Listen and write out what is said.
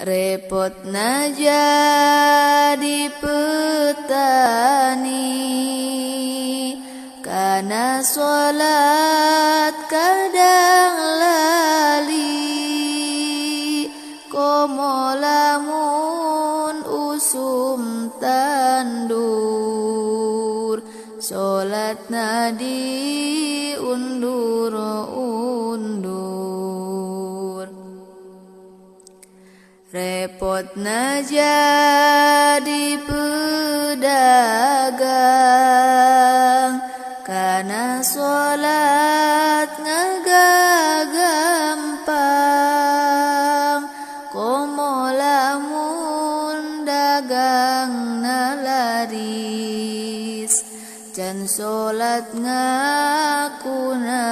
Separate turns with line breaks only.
Repot na jadi petani, karena sholat kadang lali. Komo lamun usum tandur, sholat na diundur-undur. Repot na jadi pedagang, karena sholat ngagagampang. Komo lamun dagang na laris, can sholat ngakuna